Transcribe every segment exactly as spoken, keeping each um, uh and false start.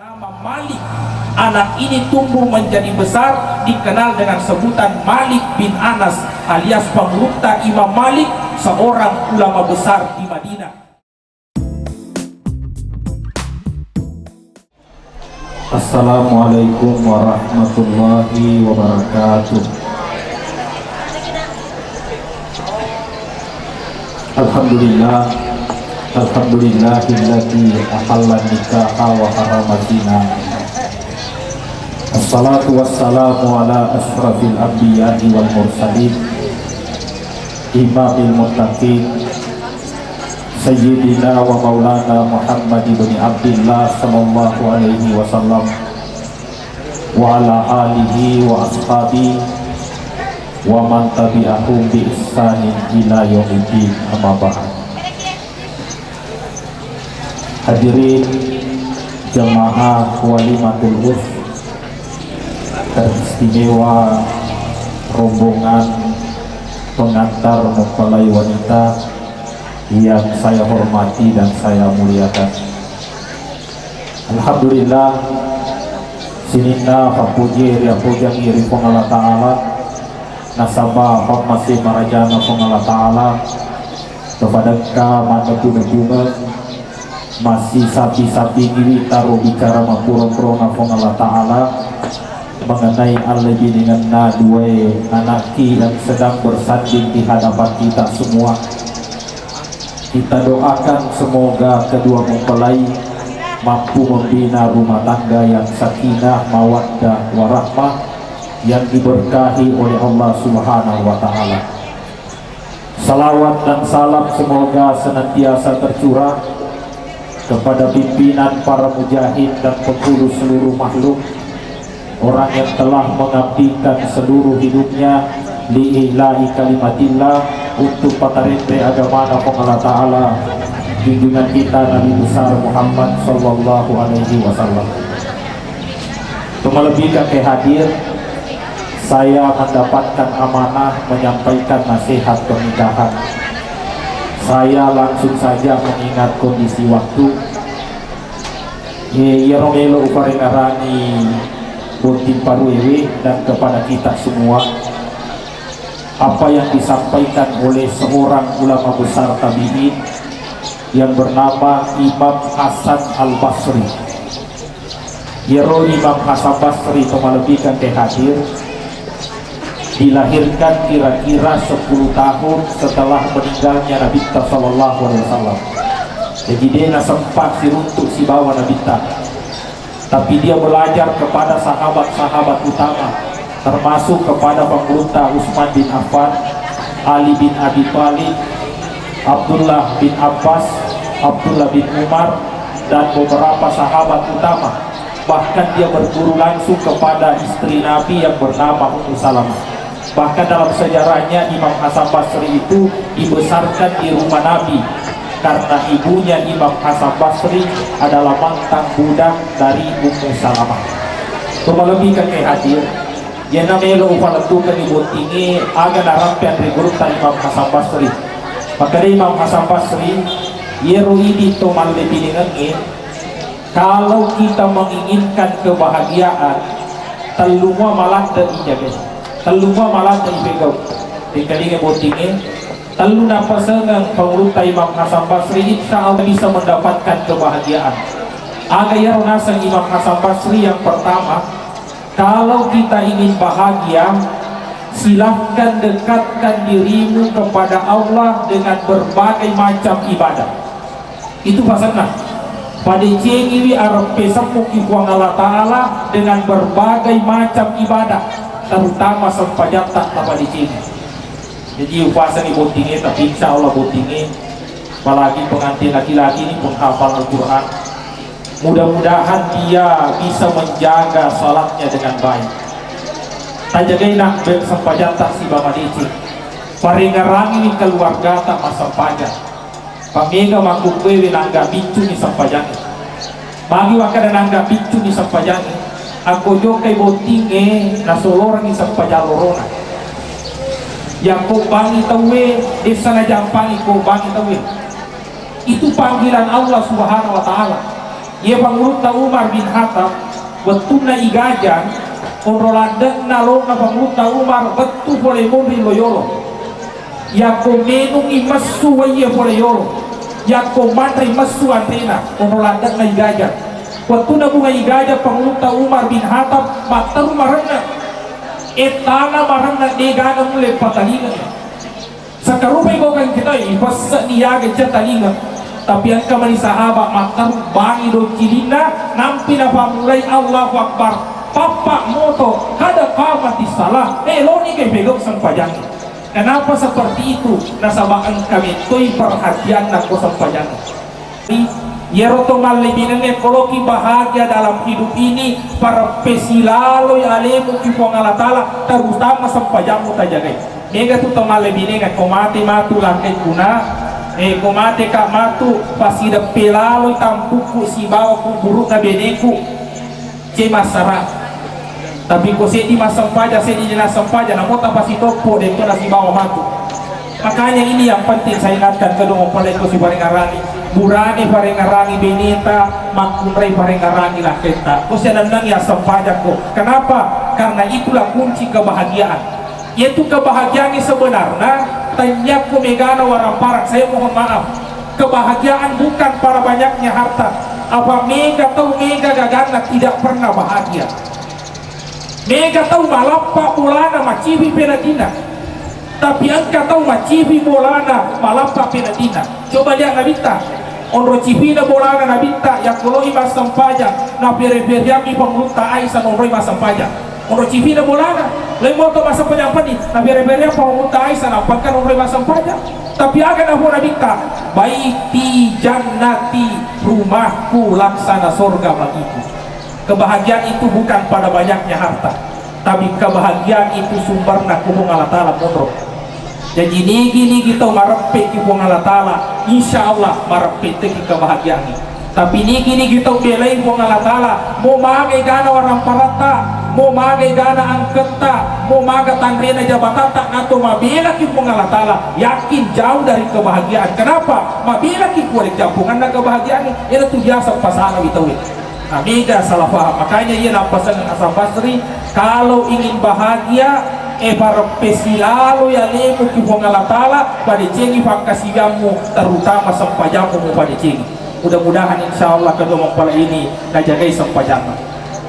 Nama Malik. Anak ini tumbuh menjadi besar, dikenal dengan sebutan Malik bin Anas alias pangulutta Imam Malik, seorang ulama besar di Madinah. Assalamualaikum warahmatullahi wabarakatuh. Alhamdulillah, alhamdulillahilladzi ahalla nikaha wa harrama zina. Assalatu wassalamu ala asyrafil anbiya'i wal mursalin, imamil muttaqin, sayyidina wa maulana Muhammad ibni Abdillah sallallahu alaihi wasallam, wa ala alihi wa ashabihi wa man tabi'ahum bi ihsanin ila yaumiddin, amma ba'd. Hadirin jamaah walimatul urs, teristimewa rombongan pengantar mempelai wanita yang saya hormati dan saya muliakan. Alhamdulillah, sininna pappuji riappojangngi ri Puang Allah Ta'ala, nasaba pammase marajana Puang Allah Ta'ala, tapadekka mannepu-nepungeng, massisabbi-sabbingiwi taro bicara mappuro-purona Puang Allah Ta'ala mengenai allebbirengenna duae anakki yang sedang bersanding di hadapan kita semua. Kita doakan semoga kedua mempelai mampu membina rumah tangga yang sakinah, mawaddah, warahmah, yang diberkahi oleh Allah Subhanahu wa Ta'ala. Salawat dan salam semoga senantiasa tercurah kepada pimpinan para mujahid dan penghulu seluruh makhluk, orang yang telah mengabdikan seluruh hidupnya li'ila'i kalimatillah, untuk patarente agamana Puang Allah Ta'ala, junjungan kita Nabi besar Muhammad sallallahu alaihi wasallam. Untuk melebihkan ke hadir, saya mendapatkan amanah menyampaikan nasihat pernikahan. Saya langsung saja mengingat kondisi waktu. Ye, iyaro melo uparengarangi botting paruewe dan kepada kita semua, apa yang disampaikan oleh seorang ulama besar tabi'in yang bernama Imam Hasan Al-Basri. Iyaro Imam Hasan Basri, to malebbikan te hadir, dilahirkan kira-kira sepuluh tahun setelah meninggalnya Nabitta sallallahu alaihi wasallam. Jadi, de nasempat siruntuk sibawa Nabitta. Tapi dia belajar kepada sahabat-sahabat utama, termasuk kepada pangulutta Utsman bin Affan, Ali bin Abi Thalib, Abdullah bin Abbas, Abdullah bin Umar, dan beberapa sahabat utama. Bahkan dia berguru langsung kepada istri Nabi yang bernama Ummu Salamah. Bahkan dalam sejarahnya, Imam Hasan Basri itu dibesarkan di rumah Nabi karena ibunya Imam Hasan Basri adalah mantan budak dari Ummu Salamah. Tumalebbi ke hadir, iyana melo upalettukeng bottingnge aga narampeang ri gurutta Imam Hasan Basri. Makkeda Imam Hasan Basri, iyaro idi to mallebbirengengnge, kalau kita menginginkan kebahagiaan, tellumua maladde ijagai, tellumua maladde ipegau. Tingkalinga bottingnge, tellu napasengeng pangulutta Imam Hasan Basri, insya Allah bisa mendapatkan kebahagiaan. Aga iyaro naseng Imam Hasan Basri? Yang pertama, kalau kita ingin bahagia, silahkan dekatkan dirimu kepada Allah dengan berbagai macam ibadah. Itu pasenna. Padecengiwi areppesemmuki Puang Allah Ta'ala dengan berbagai macam ibadah, terutama sempajatta tapadecengi. Jadi, upasengi bottingnge, tapi insya Allah bottingnge, apalagi pengantin laki-laki ini penghafal Al-Quran. Mudah-mudahan dia bisa menjaga salatnya dengan baik. Tajagai nak ben sempajatta sibawa madeceng. Parengarangiwi keluargata massempajang. Pamega makkukkuewe nangga biccuni sempajangnge. Magi wakkeda nangga biccuni sempajangnge, akko jokkai bottingnge nasolorengngi sempajang lorona. Yakko bangi tauwe, dessa najampangi ko bangi tauwe. Itu panggilan Allah Subhanahu wa Ta'ala. Iya Pangulutta Umar bin Khattab, wettunna igaja, onro ladde'na lona Pangulutta Umar wettu pole monri lo yolo. Yakko menungngi messu waiye pole yolo, yakko manrei messu anrena, onro ladde'na igaja. Wettunna bunga igaja Pangulutta Umar bin Khattab matteru marenna. Ettana marenna, degaga mulle patalinga. Sakarupai gaukan kita, ipesse'ni yaga catalinga. Tapi engka mani sahabat matteru bangi docilinna, nampi napammulai Allahu Akbar. Pappa moto, kada qamatis salah, eh, loni ke pegau sempajang. Kenapa seperti itu? Nasaba engka mettoi perhatianna ko sempajang. Iyaro to mallebinengnge, koloki bahagia dalam hidup ini, pareppesilalo alemu ki Puang Allah Ta'ala, terutama sempajammu tajagai. Mega tu to mallebinengnge, ko mate matu lakkai kuna, eh, ko mate ka matu, pasideppe laloi tampukku sibawa kuburu'na beneku. Ce massara. Tapi ko seddi massempajang, seddi de nassempajang, namo tapasitoppo, de to nasibawa matu. Makanya ini yang penting saya ingatkan kedua mempelai ko siparengarangi. Burane parengarangi beneta, makkunrai parengarangi lakketta. Ko sianennangi assempajang ko. Kenapa? Karena itulah kunci kebahagiaan. Yaitu kebahagiaan yang sebenarnya, tanya ko megana warang parang, saya mohon maaf. Kebahagiaan bukan pada banyaknya harta, apa mega tau mega gaganna tidak pernah bahagia. Mega tau malappa bolana macipi penadina, tapi engka tau macipi bolana malappa penadina. Coba lihat Nabitta, onro cipina bolana Nabitta, yakkoloi massempajang, napere-pereammi Pangulutta Aisyah onroi massempajang. Onro cipina bolana, loi moto massempajang pani, napere-pereang Pangulutta Aisyah, nappakka onroi massempajang. Tapi aga napo Nabitta, "Baiti jannati, rumahku laksana sorga bagiku." Kebahagiaan itu bukan pada banyaknya harta, tapi kebahagiaan itu sumberna ku Puang Allah Ta'ala monro. Jaji nigi-nigi tau mareppe ki Puang Allah Ta'ala, insya Allah mareppe teki kebahagiaan. Tapi nigi-nigi tau belai Puang Allah Ta'ala, mo magai gana warang paratta, mo magai gana angketta, mo maga tanrena jabatatta, nato mabela ki Puang Allah Ta'ala, yakin jauh dari kebahagiaan. Kenapa? Mabela ki kuali jampunganna kebahagiaan. Ina tu biasa pasana witawi. Nah, mega salah paham. Makanya iya nappaseng Hasan Basri, kalau ingin bahagia, eh, pareppesilalo ya lemu ki Puang Allah Ta'ala, padecengi pakkasiwiammu, terutama sempajammu mupadecengi. Mudah-mudahan insya Allah kedua mempelai ini najagai sempajammu.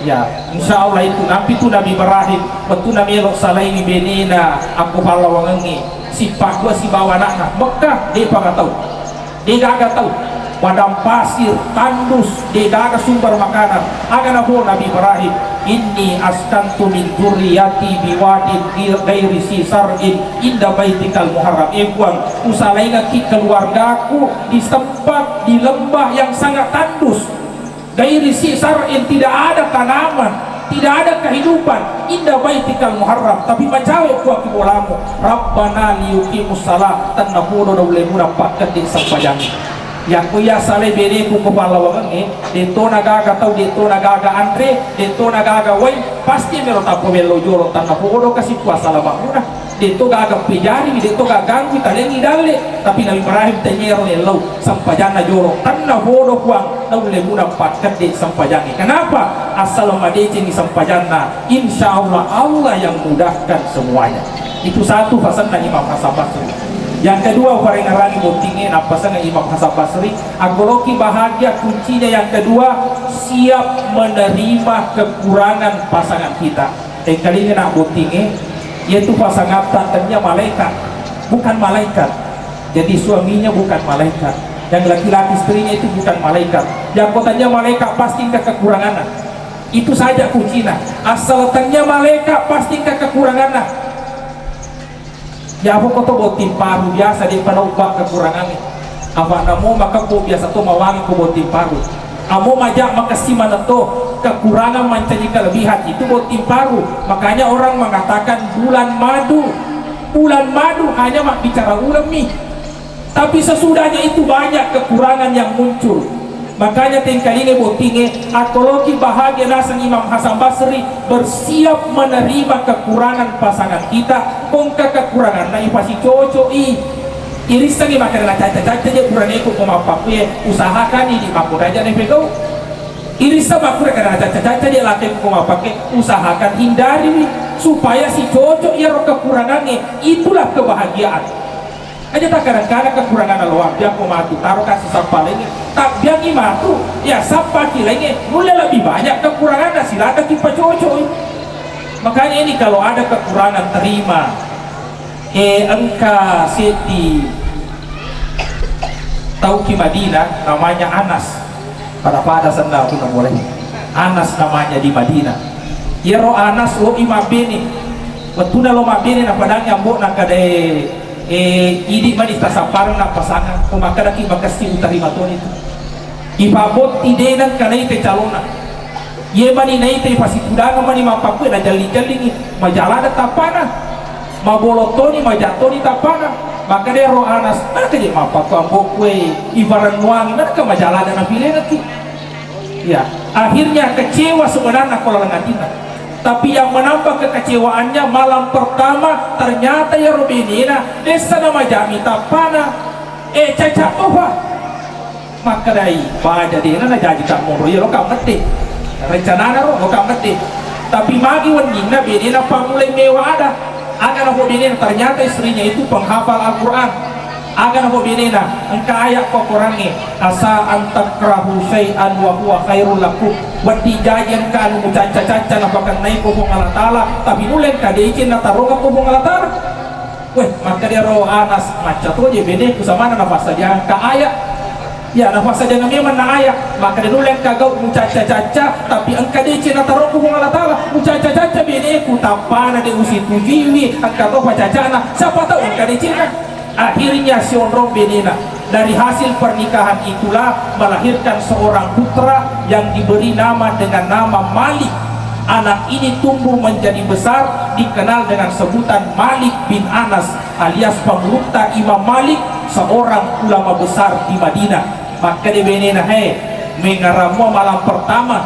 Ya, insya Allah itu. Nampi tu Nabi Ibrahim, wettunna melo salaini benena akko pallawangengngi, sipaddua sibawa anakna, Mekah, depa tau. Degaga tau, padang pasir, tandus, degaga sumber makanan. Aga napo Nabi Ibrahim, "Inni askantu min dzurriyyati biwadin ghairi dzi zar'in inda baitikal muharram." Eh Puang, usalaingekki keluargaku di tempat, di lembah yang sangat tandus. Ghairi dzi zar'in, tidak ada tanaman, tidak ada kehidupan. Inda baitikal muharram, tapi macawe kuaki bolamu. Rabbana liyuqimus shalah, tennapodo naullemuna pakkedde sempajang. Yakko iya salai beneku ko pallawangengnge, detto nagaga tau, detto nagaga anre, detto nagaga wai, pasti melo tappa mello jolo, tennapodo kasi kuasalama'muna. De'to gaga pejari, de'to gaga ganggu, talengngi dalle. Tapi Nabi Ibrahim tanyero nellau, sempajanna jolo. Tennapodo Puang, naulle muna pakkedde sempajangnge. Kenapa? Asal madecengi sempajanna, insya Allah, Allah yang mudahkan semuanya. Itu satu pasanna Imam Hasan Basri. Yang kedua, parengarangi bottingnge, nappasengnge Imam Hasan Basri, aggoloki bahagia kuncinya yang kedua, siap menerima kekurangan pasangan kita. Engkalinga na bottingnge, yaitu pasangatta tennia malaikat, bukan malaikat. Jadi suaminya bukan malaikat. Yang laki-laki istrinya itu bukan malaikat. Yang ko tennia malaikat pasti engka kekuranganna. Itu saja kuncina. Asal tennia malaikat pasti engka kekuranganna. Yako ko to botting paru biasa de'pa naubba kekurangangnge. Apa namo makekko biasa to mawangi ko botting paru. Amo maja makessi maneng to, kekurangan mancaji kelebihan, itu botting paru. Makanya orang mengatakan bulan madu, bulan madu hanya mabbicara uleng mi. Tapi sesudahnya itu banyak kekurangan yang muncul. Makanya tengkalinga bottingnge, akkoloki bahagia naseng Imam Hasan Basri, bersiap menerima kekurangan pasangan kita. Ko engka kekuranganna ipasicocoi. Irissengi makkeda na cacca-cacca je purane ko ko mappakkue, usahakan idi makkodaja na pegau. Irissa makkuro kada caca-caca dia late ko mapake, usahakan hindari supaya si cocok iyaro kekurangannya, itulah kebahagiaan. Aja takkadang-kadang kekurangan loang biang ko matu taro kasi sappa lainnya. Tabbiangi matu, ya sappa ki lainnya, nulle lebih banyak kekurangan dan silakan kita cocok. Makanya ini kalau ada kekurangan terima. Eh, engka seddi tau ki Madinah namanya Anas. Pada-pada senna tu namulai. Anas namanya di Madinah. Iyaro Anas lo i mabbene. Wettuna lo mabbene napadangi ambo'na kadae, eh, idi mani tasappareng na pasangan. Ko makkadaki makessi utarima toni tu. Ipabbotti de nengka naita calona. Iye mani naita ipasitudangeng mani mappakkue najalli-jallingi, majalada tappana. Mabolong toni, maja toni tappana. Makkeda ero Anas, "Nake je mappakku ambokkue iparennuangi, nake majalada napilengekki." Ya, akhirnya kecewa sebenarnya ko laleng atinna. Tapi yang menambah kekecewaannya, malam pertama ternyata iyaro benena dessa namajami tappana. Eh, caca tofa. Makkedai, "Baja dena najaji tammonro iya, lo kammette. Rencanana ro, lo kammette." Tapi magi wenninna benena pammulai mewa ada. Aga nafo benena, ternyata istrinya itu penghafal Al-Quran. Aga nafo benena, engka ayat ko Qurangnge, "Asa an takrahu syai'an wa huwa khairul lakum." Wedding jaji engka anu mucacca-cacca napakennai ko Puang Allah Ta'ala, tapi nulle engka deceng nataronga ko Puang Allah Ta'ala. Weh, makkeda ro Anas, "Macca toje beneku samana nafassadiangka ayat." Ya, nafassadiang memang na ayat. Makkeda nulle engka gau mucacca-cacca, tapi engka deceng nataronga ko Puang Allah Ta'ala. Mucacca-cacca beneku, tappana de usitujuiwi, engka tofa cacana. Siapa tahu engka decenna. Akhirnya sionrong benena. Dari hasil pernikahan itulah melahirkan seorang putra yang diberi nama dengan nama Malik. Anak ini tumbuh menjadi besar, dikenal dengan sebutan Malik bin Anas alias pangulutta Imam Malik, seorang ulama besar di Madinah. Makkeda benena, "He, mengaramua malam pertama."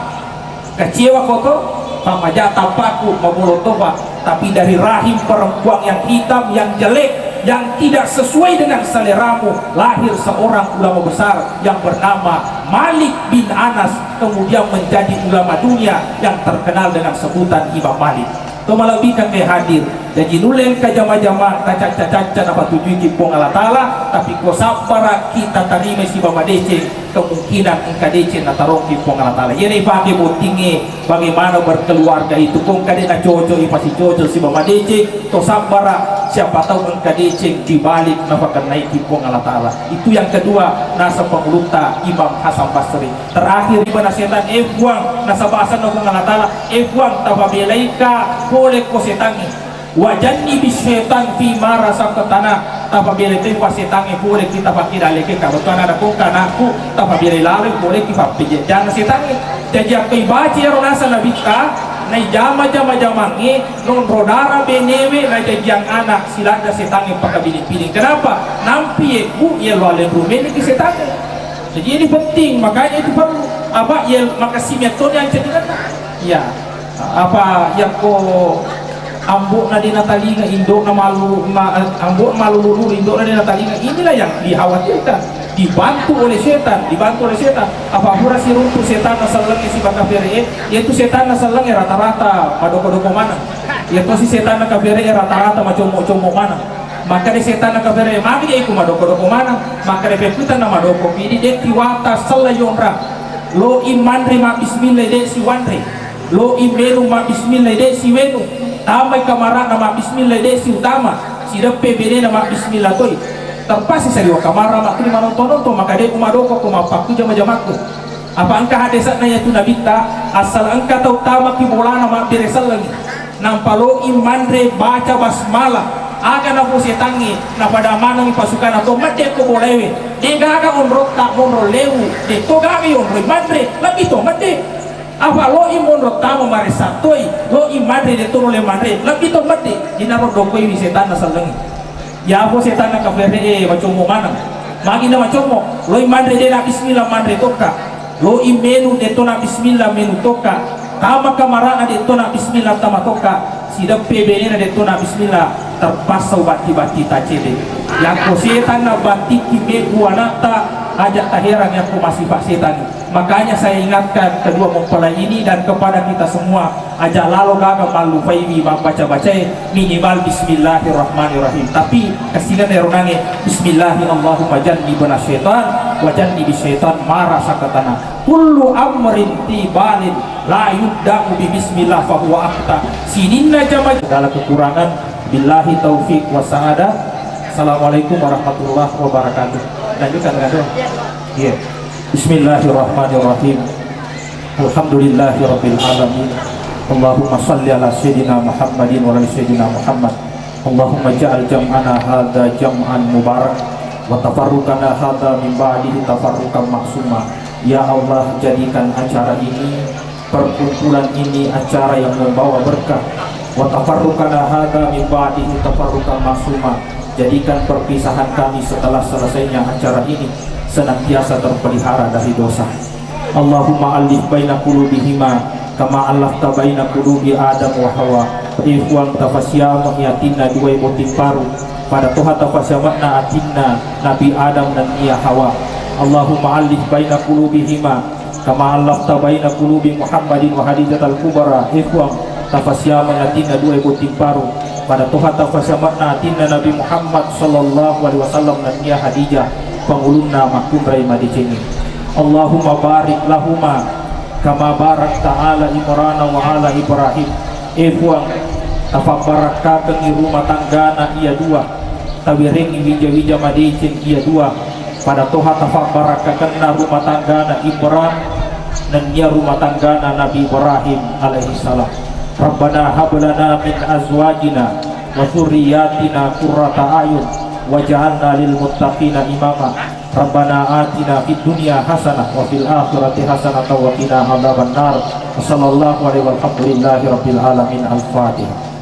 Kecewa ko to, pammaja tappakku, mabolong tofa, tapi dari rahim perempuan yang hitam, yang jelek, yang tidak sesuai dengan seleramu, lahir seorang ulama besar yang bernama Malik bin Anas, kemudian menjadi ulama dunia yang terkenal dengan sebutan Imam Malik. To malebbi kan ke hadir. Jaji nulle engka jama-jama kacacca-cacca napatujuiki Puang Allah Ta'ala, tapi ko sabbara kita tarima siba madeceng, kemungkinan engka deceng natarongki Puang Allah Ta'ala. Iyana ipake bottingnge bagaimana berkeluarga itu, ko engka de nacoco ipasicoco siba madeceng, to sabbara, siapa tahu engka deceng di balik napakennaiki Puang Allah Ta'ala. Itu yang kedua, naseng pangulutta Imam Hasan Basri. Terakhir, ibana setan, eh Puang, nasaba asenna Puang Allah Ta'ala, eh Puang, tapabelaika pole ko setangnge. Wa jannibis syaitan fi ma razaqtana, tapabelai toi Puang setangnge pole kita pakke daleke, kalau tuana ada ko anakku, tapabelai laloi pole ki pappejejana setangnge. Jaji akko ibaca ero naseng nabitta, naijama-jama jamangnge, nonro dara benewe, najajiang anak, siladda setangnge pakabili-bili. Kenapa? Nampi ebbu, yello alenrumeni ki setangnge. Jadi ini penting, makanya itu perlu. Apa, ya, makasih metode yang jadi kan? Ya. Apa, yakko ambo'na de natalinga, indo'na malu-, ma-, ambo'na malulu-lulu, indo'na de natalinga. Inilah yang dikhawatirkan. Dibantu oleh setan, dibantu oleh setan. Apa pura siruntu setan nasellengnge sibawa kafere'e, yaitu setan nasellengnge rata-rata madoko-doko maneng. Yaitu si setan na kafere'e rata-rata macommo-commo maneng. Makkeda setanna kafere, "Magi iku madoko-doko maneng?" Makkeda, "Pekkutanna madoko, idi de'ti wata sella yonrang. Lo i manre mabbismillah, de siwanre. Lo i menu mabbismillah, de siwenu. Tamai kamarana mabbismillah, de siutama. Sideppe benena mabbismillah toi. Terpaksa sariwa kamara makkuni manonton-nonton, maka de ku madoko ko mappakku jama-jamakku." Apa engka hadesa'na yatu nabitta, asal engka tau tamaki bolana mabbere sellengi. Nampa lo i manre baca basmalah, aga nafo setangnge, napada manengi pasukana to medde ko bolaewe. De gaga onrotta monro lewu, de to gaga onroi manre, lebbi to medde. Apa lo i monro tama maressa toi, lo i manre de to nole manre, lebbi to medde. Inaro dokoiwi setanna sellengi. Yafo setanna kafere'e macommo maneng. Magi na macommo, lo i manre de na bismillah manre tokka. Lo i menu de to na bismillah menu tokka. Tama kamarana de to na bismillah tama tokka. Sideppe benena de to na bismillah, terpaksa ubatti-batti tacede. Yakko setan na battikki mebbu anakta, aja taherang yakko masifa setan. Makanya saya ingatkan kedua mempelai ini dan kepada kita semua, aja lalo gaga mallupaiwi mabbaca-bacae, minimal bismillahirrahmanirrahim. Tapi kessingenna ero nange, bismillahi Allahumma jannibna syaitan wa jannibi syaitan ma razaqtana. Kullu amrin tibalin la yubda'u bi bismillah fahuwa akhta. Sininna jama segala kekurangan, billahi taufiq wa sa'adah. Assalamualaikum warahmatullahi wabarakatuh. Lanjutkan dengan doa. Iya. Bismillahirrahmanirrahim. Alhamdulillahirabbil alamin. Allahumma salli ala sayyidina Muhammadin wa ala sayyidina Muhammad. Allahumma ja'al jam'ana hadza jam'an mubarak wa tafarruqana hadza min ba'dihi tafarruqan maksuma. Ya Allah, jadikan acara ini, perkumpulan ini acara yang membawa berkah. Wa tafarruqana hadza min ba'dihi tafarruqan maksuma. Jadikan perpisahan kami setelah selesainya acara ini senantiasa terpelihara dari dosa. Allahumma allif baina qulubihima kama allafta baina qulubi Adam wa Hawa. E Puang, tafasiame'i atinna duae botting paru, pada toha tafasiame'na atinna Nabi Adam nennia Hawa. Allahumma allif baina qulubihima kama allafta baina qulubi Muhammadin wa Khadijatal Kubra. E Puang, tafasiame'i atinna duae botting paru, pada toha tafasiame'na atinna Nabi Muhammad sallallahu alaihi wasallam nennia Khadijah, pangulunna makkunrai madecengnge. Allahumma barik lahuma kama barakta ala Imrana wa ala Ibrahim. E Puang, tafabbarakkakeng rumah tanggana iya dua, tawerengngi wija-wija madeceng iya dua, pada toha tafabbarakkakenna rumah tanggana Imran nennia rumah tanggana Nabi Ibrahim alaihi salam. Rabbana hab lana min azwajina wa dzurriyyatina qurrata a'yun waj'alna lil muttaqina imama. Rabbana atina fid dunya hasanah wa fil akhirati hasanah wa qina adzaban nar. Wa sallallahu alaihi walhamdulillahi rabbil alamin. Al-Fatihah.